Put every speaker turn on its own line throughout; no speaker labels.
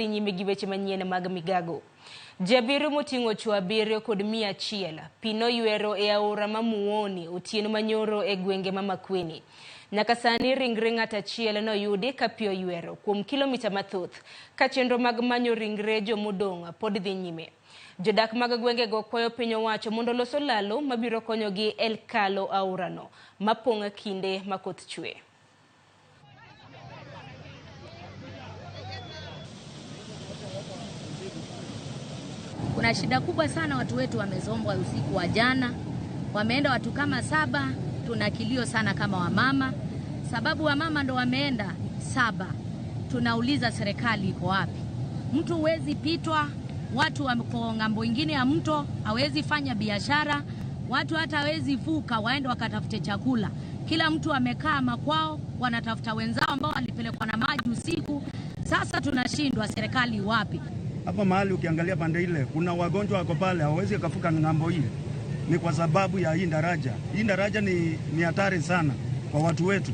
Nyime gi weche manyien mag migago. Ji abiriyo moting'o chwo 7 kod 100 pi noywero e aora ma Muoni otieno manyoro e gwenge ma Makueni. Nyaka sani ringre ng'at achiel noyudi ka pi oywero kuom kilomita mathoth ka chenro mag manyo ringre jomodong' pod dhi nyime. Jodak mag gwengego kwayo piny owacho mondo olos olalo mabiro konyogi e kalo aorano mapong' kinde ma koth chwe.
Kuna shida kubwa sana, watu wetu wamezombwa usiku wa jana, wameenda watu kama 7. Tuna kilio sana kama wamama, sababu wamama ndo wameenda 7. Tunauliza serikali iko wapi? Mtu huwezi pitwa, watu wako ng'ambo ingine ya mto, hawezi fanya biashara, watu hata hawezi vuka waende wakatafute chakula. Kila mtu amekaa makwao, wanatafuta wenzao ambao walipelekwa na maji usiku. Sasa tunashindwa, serikali wapi?
Hapa mahali ukiangalia pande ile kuna wagonjwa wako pale, hawawezi kuvuka ng'ambo ile. Ni kwa sababu ya hii daraja. Hii daraja ni hatari sana kwa watu wetu.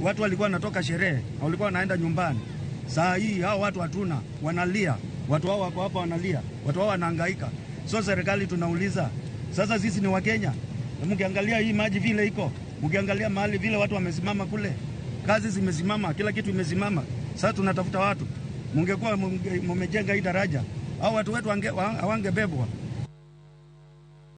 Watu walikuwa wanatoka sherehe, walikuwa wanaenda nyumbani. Saa hii hao watu hatuna, wanalia. Watu hao wako hapa wanalia. Watu hao wanahangaika. So serikali tunauliza, sasa sisi ni Wakenya. Mkiangalia hii maji vile iko, mkiangalia mahali vile watu wamesimama kule, kazi zimesimama, kila kitu imesimama. Sasa tunatafuta watu. Mungekuwa mmejenga hii daraja, hao watu wetu hawangebebwa.